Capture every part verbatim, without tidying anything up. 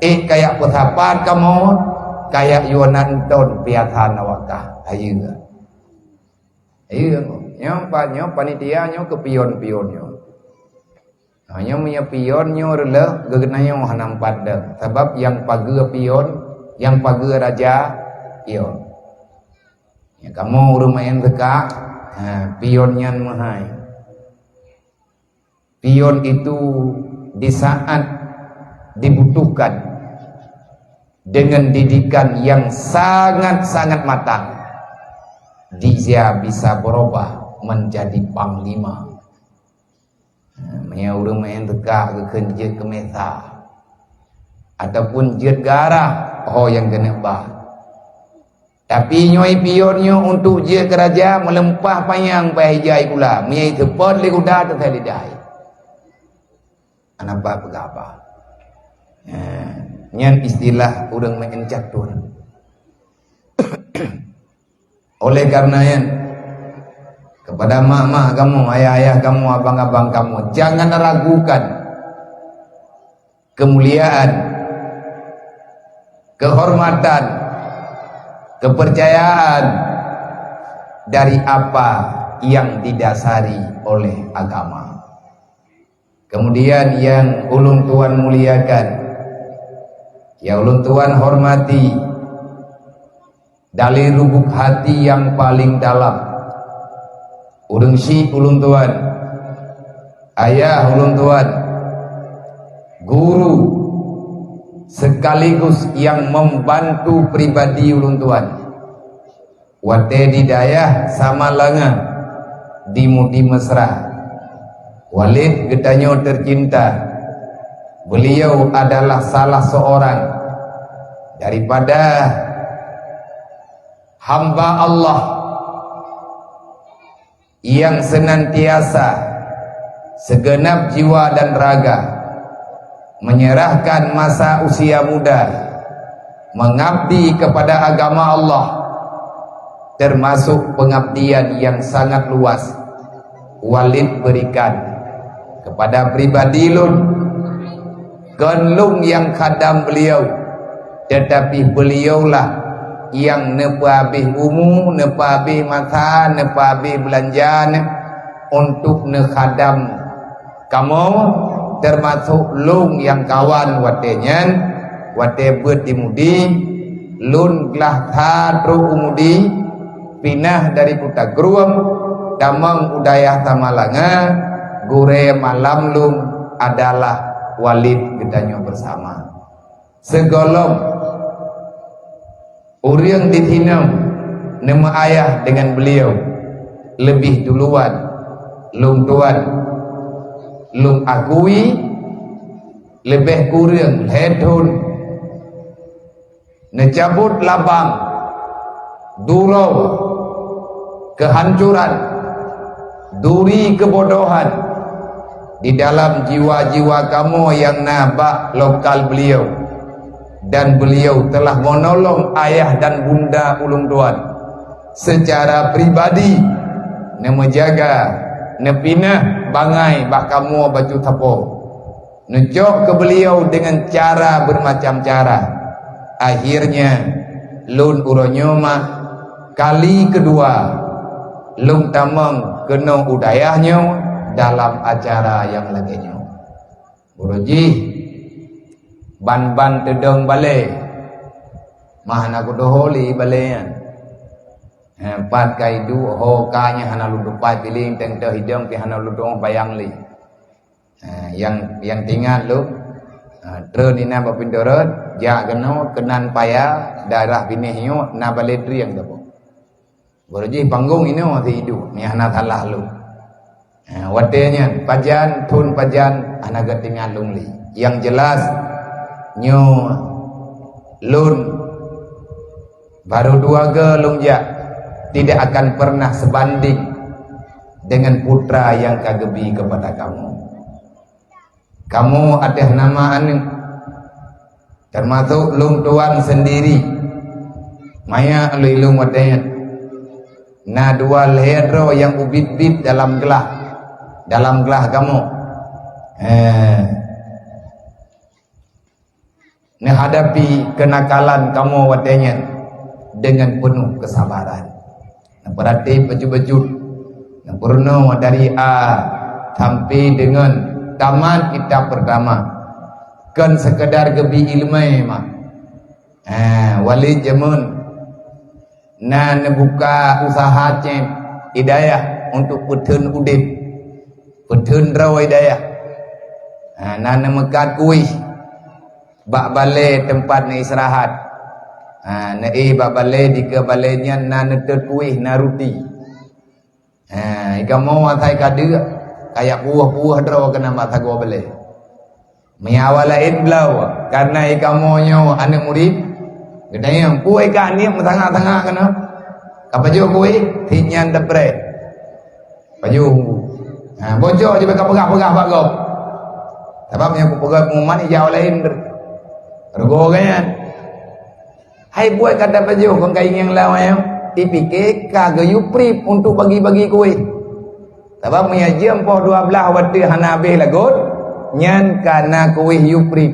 Eh, kayak peusapat kamoe, kayak yue nan ton piasan awak kah. Ayeue. Ayeue. Nyoe pa-, nyoe panitia nyoe keu pion-pion nyoe. Ha, nyoe meunyoe pion nyoe reuloh, geugeunanyoe hana meupat deuh. Sabab nyang pageue pion, nyang pageue raja, pion. Ya, kamoe ureuëng maén seukak, ha, pion nyan meuhai. Pion itu di saat dibutuhkan dengan didikan yang sangat-sangat matang, dia bisa berubah menjadi panglima. Meunyoe ureuëng maén seukak geukheun jeuet keu mesa, ataupun jeuet garah ho nyang keuneuk ba. Tapi nyoe pion nyoe untuk jeuet keu raja meuleumpah panyang bak ija gula, meunyoe seupôt lé kuda teusai lidai. Anapa peugah apa? Nyan istilah ureuëng maén catur. Oleh karena nyan, kepada mak-mak kamu, ayah-ayah kamu, abang-abang kamu, jangan ragukan kemuliaan, kehormatan, kepercayaan dari apa yang didasari oleh agama. Kemudian nyang ulôn tuan muliakan, nyang ulôn tuan hormati, dari lubuk hati yang paling dalam, ureuëng syiek ulôn tuan, ayah ulôn tuan, guru sekaligus yang membantu pribadi ulôn tuan. Watée di dayah Samalanga, di Mudi Mesra, Walid geutanyoe tercinta, beliau adalah salah seorang daripada hamba Allah yang senantiasa segenap jiwa dan raga menyerahkan masa usia muda mengabdi kepada agama Allah, termasuk pengabdian yang sangat luas Walid berikan kepada pribadi lôn. Kon lôn nyang khadam beliau, tetapi beliaulah nyang neupeuhabéh umu, neupeuhabéh masa, neupeuhabéh beulanja nyan untuk neukhadam kamoe, termasuk lôn nyang kawan watée nyan, watée beuet di Mudi, lôn glah that trok u Mudi, pinah dari Kuta Krueng, tamong u dayah Samalanga, gurée malam lôn adalah Walid geutanyoe bersama. Sigohlom ureuëng di sinoe neumeuayah deungon beliau leubeh duluan, lôn tuan, lôn akui, leubeh kureueng lhée thon neucabot labang duroe keuhancoran, duri keubodohan di dalam jiwa-jiwa kamoe nyang na bak lokal beliau, dan beliau telah menolong ayah dan bunda ulôn tuan secara pribadi, neumeujaga, neupinah bangai bak kamoe bacut sapo. Neucok keu beliau deungon cara beumacam cara. Akhirnya, lôn uroe nyoe mah kali keudua lôn tamong keunoe u dayah nyoe dalam acara nyang lagée nyoe. Uroe jih ban-ban teudong balée, mah hana kudoho lé balée nyan. He, pat ka iduek ho ka nyang hana lôn tupat piléng teuntée hidong pih hana lôn tuoh bayang lé. Ha, nyang, nyang teuingat lôn, ha, treun inan bak pintoe rot, jak keunoe keunan paya, daerah binéh nyoe na balée trieng saboh. Beureuji panggong inoe si iduek, nyang hana salah lôn. Ha, watée nyan, pajan, thon pajan, hana geutingat lôn lé. Nyang jeulaih, nyoe lôn Barô dua goe lôn jak, tidak akan pernah sebanding dengan putra nyang ka geubi keupada kamoe. Kamoe ateueh nama aneuëk, teumasok lôn tuan seundiri, maya lôn-lôn watée nyan. Na dua lhée droe nyang ubit-bit dalam glah, dalam glah kamoe. Heh. neuhadapi keunakalan kamoe watée nyan deungon peunoh keusabaran. Neupeurati bacut-bacut, neupeurunoe dari A sampai deungon tamat kitab peurtama. Kon seukeudar geubi iéleumé mah. Ha, Walid jameun na neubuka useuha céb i dayah untuk peutheun udeb, peutheun droe i dayah. Ha, na neumeukat kueh bak balée teumpat neuistirahat. Ha, neuéh bak balée, dikeue balée nyan na neutot kueh, na ruti. Ha, i kamoe asai ka deuk, kajak puwoh-puwoh droe keunan bak sagoe balée. Meunyo awak laén bloe, kareuna i kamoe nyoe aneuk murit, geutanyong, "Peue ka aneuk meusangah-sangah keunoe? Ka pajoh kueh?" Sit nyan teupreh. Pajoh. Ha, bocor jeuet ka peugah-peugah bak gob. Sabab nyang kupeugah pengumuman ija awak laén rugoe gobnyan. Hai buet ka tapajoh kon ka ingieng lawai, ipike ka geuyue prib untuk bagi-bagi kueh. Sabab meunyo jeuem poh dua blaih watée hana habéh lagot, nyan ka na kueh yue prib.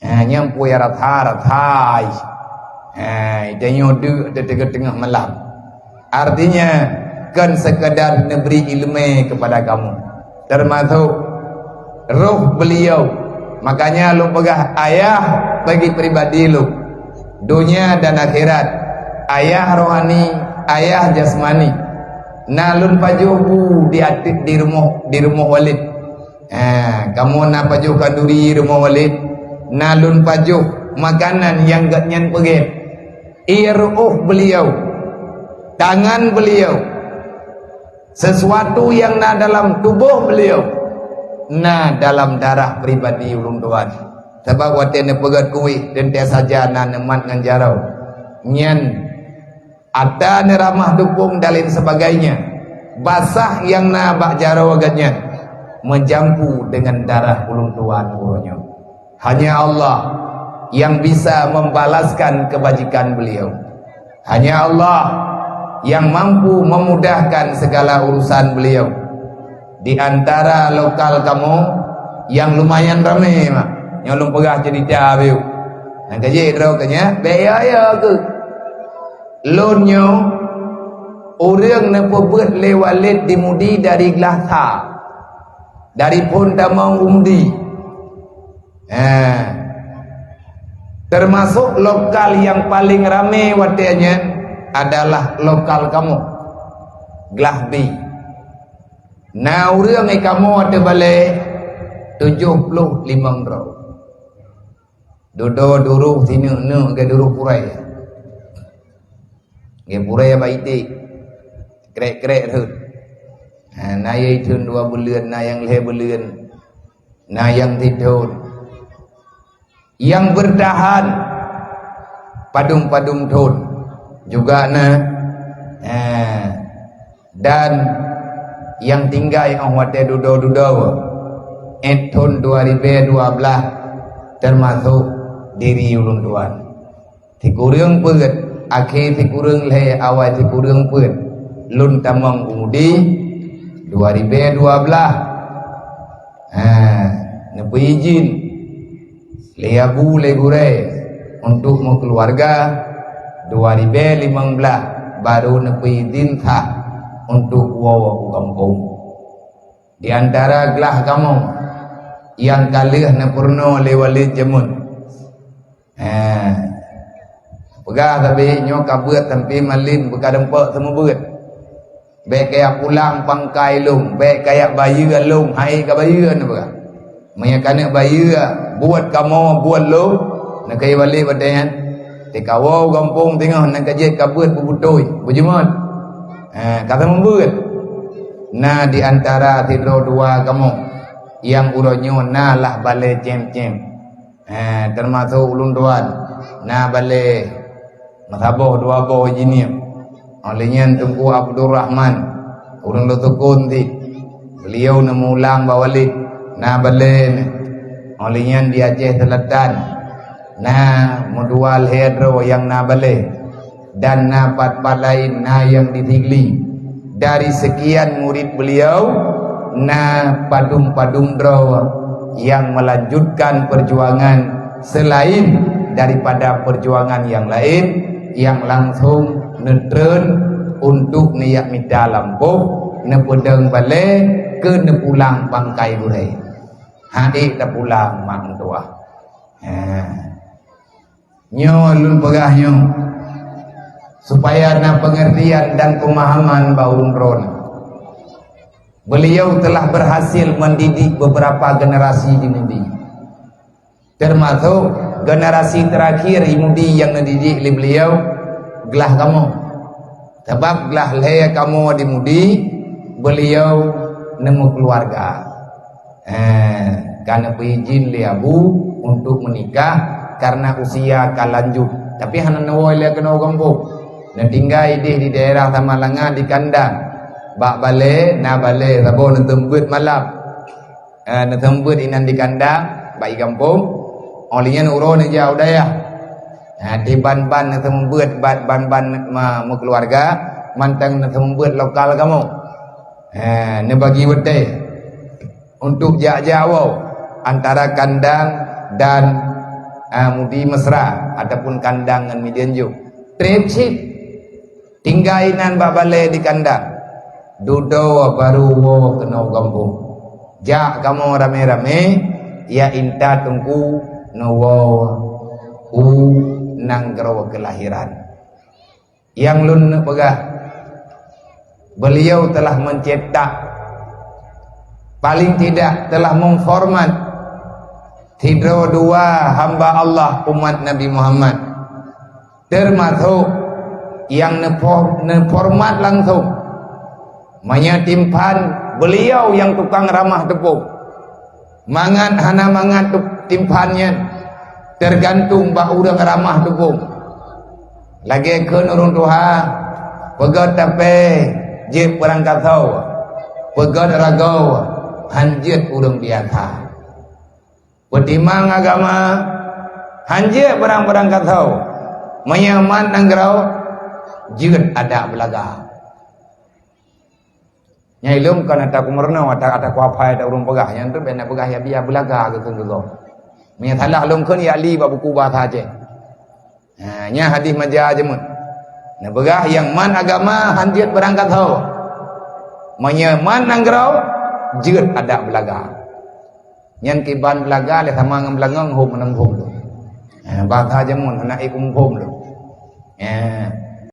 Ha, nyan peue nyang rasa-rasa. Ha, tanyoe deuk teungoh-teungoh malam. Artinya, kon sekadar neubri iéleumé keupada kamoe, teumasok roh beliau. Makanya lôn peugah ayah bagi pribadi lôn, donya dan akhirat, ayah rohani, ayah jasmani. Na lôn pajoh bu di ateueh, di rumoh, di rumoh Walid. Ha, kamoe na pajoh khanduri rumoh Walid, na lôn pajoh makanan nyang gobnyan peugét. Ie ru'uh beliau, tangan beliau, sesuatu nyang na dalam tuboh beliau, na dalam darah pribadi ulôn tuan. Sabab watée neupeugét kueh, teuntée saja na neumat ngon jaroe. Nyan ata neuramah dukong dan lain sebagainya. Basah nyang na bak jaroe gobnyan meujampu deungon darah ulôn tuan uroe nyoe. Hanya Allah yang bisa membalaskan kebajikan beliau. Hanya Allah yang mampu memudahkan segala urusan beliau. Di antara lokal kamoe nyang lumayan ramé, mak, nyang lôn peugah ceurita bacut. Nyang ka jeuet droe keu nyan, bék ya-ya keuh. Lôn nyoe ureuëng neupeubeuet lé Walid di Mudi dari glah sa, dari phon tamong u Mudi. Ha. Termasuk lokal nyang paleng ramé watée nyan adalah lokal kamoe, glah B. Na ureuëng i kamoe ateueh balée tujoh ploh limong droe. Dudoe duroh sineuk-neuk lagée duroh purée. Lagée purée bak iték. Krek-krek rhot. Ha, na nyang ithon dua buleuen, na nyang lhée buleuen, na nyang sithon. Nyang beurtahan padum-padum thon juga na. Ha. Dan nyang tinggai óh watée dudoe-dudoe, ék thon dua ribée dua blaih, teumasok diri ulôn tuan. Sikureueng peuet, akhé sikureueng lhée, awai sikureueng peuet, lôn tamong u Mudi dua ribée dua blaih. Ha, neupeuidhin lé abu lé gurée untuk meukeuluwarga, dua ribée limong blaih barô neupeuidhin sah untuk woe u gampông. Di antara glah kamoe nyang ka lheueh neupeurunoe lé Walid jameun. Ha, peugah sabe nyoe ka beuet sampoe malem beuka dumpok seumeubeuet. Bék kajak pulang pangkai lôn, bék kajak bayeue lôn, hai ka bayeue neupeugah. Meunyoe ka neuk bayeue, buet kamoe, buet lôn, neukajak balek watée nyan. Teuka woe u gampông teungoh nan ka jeuet ka beuet beubeutôi, beujeumat. Eh, ka seumeubeuet. Na di antara sidroe dua kamoe nyang uroe nyoe na lah balée cém-cém. Eh, teumasok ulôn tuan, na balée meusaboh dua boh jineuk. Óh lheueh nyan Teungku Abdurrahman, ureuëng Lhoksukon cit, beuliau neumeuulang bak Walid, na balée nyan. Óh lheueh nyan di Aceh Selatan, na meudua lhée droe nyang na balée. Dan na pat-pat laén na nyang di Sigli. Dari sekian murid beliau, na padum-padum droe nyang melanjutkan perjuangan Selain daripada perjuangan yang lain yang langsung neutreun untuk neujak mita lampôh, neupeudong balée keu neupulang bangkai gurée. Hana ék tapulang mak meutuwah. Ha. Nyoe lôn peugah nyoe supaya na pengertian dan pemahaman bak ureuëng droeneuh. Beliau telah berhasil mendidik beberapa generasi di Mudi. Termasuk generasi terakhir di Mudi nyang neudidik lé beliau glah kamoe. Sabab glah lhée kamoe di Mudi, beliau neumeukeuluwarga. Eh, ka neupeuizin lé Abu untuk meunikah karena usia ka lanjut. Tapi hana neuwoe lé keunoe gampông. Neutinggai idéh di daerah Samalanga di kandang. Bak balée, na balée saboh neuseumbeuet malam. Eh, neuseumbeuet inan di kandang, bak i gampông. Óh lheueh nyan uroe neujak u dayah. Ha, di ban-ban neuseumbeuet, ban-ban ma-, meukeuluwarga, mantong neuseumbeuet lokal kamoe. Ha, neubagi watée untuk jak-jak woe antara kandang dan, ah, Mudi Mesra ataupun kandang ngon Mideuen Jok. Trép cit. Tinggai inan bak balée di kandang. Dudoe barô woe keunoe gampông. Jak kamoe ramé-ramé, ya intat teungku neuwoe u nanggroe keulahiran. Nyang lôn neupeugah, beliau telah mencetak, paling tidak telah memformat sidroe dua hamba Allah umat Nabi Muhammad, termasuk nyang neupo-, neuformat langsung. Meunyoe timphan, beliau nyang tukang ramah teupông. Mangat hana mangat tu-, timphan nyan, teugantung bak ureuëng ramah teupông. Lagée kheun ureuëng tuha, peugét tapée jeuet peurangkat soe, peugét ragoe han jeuet ureuëng biasa. Peutimang agama han jeuet barang-barang kasoe, meunyoe mat nanggroe jeuet adak beulaga. Nyang ilôn kon ata kumeurunoe, ata, ata kuapai, ata ureuëng peugah, nyang tu bèk na peugah ya biya beulaga geukeun geugoe. Meunyoe salah lôn kheun ya li bak buku bahasa Aceh. Ha, nyan hadih maja jeumeuet. Neupeugah nyang man agama han jeuet barang kasoe. Meunyoe man nanggroe jeuet adak beulaga. Nyan kiban beulaga lé sama ngon beulangong hom meunang hom lôn. Ha, bahasa jeumeuet hana ék hom lôn. Ha.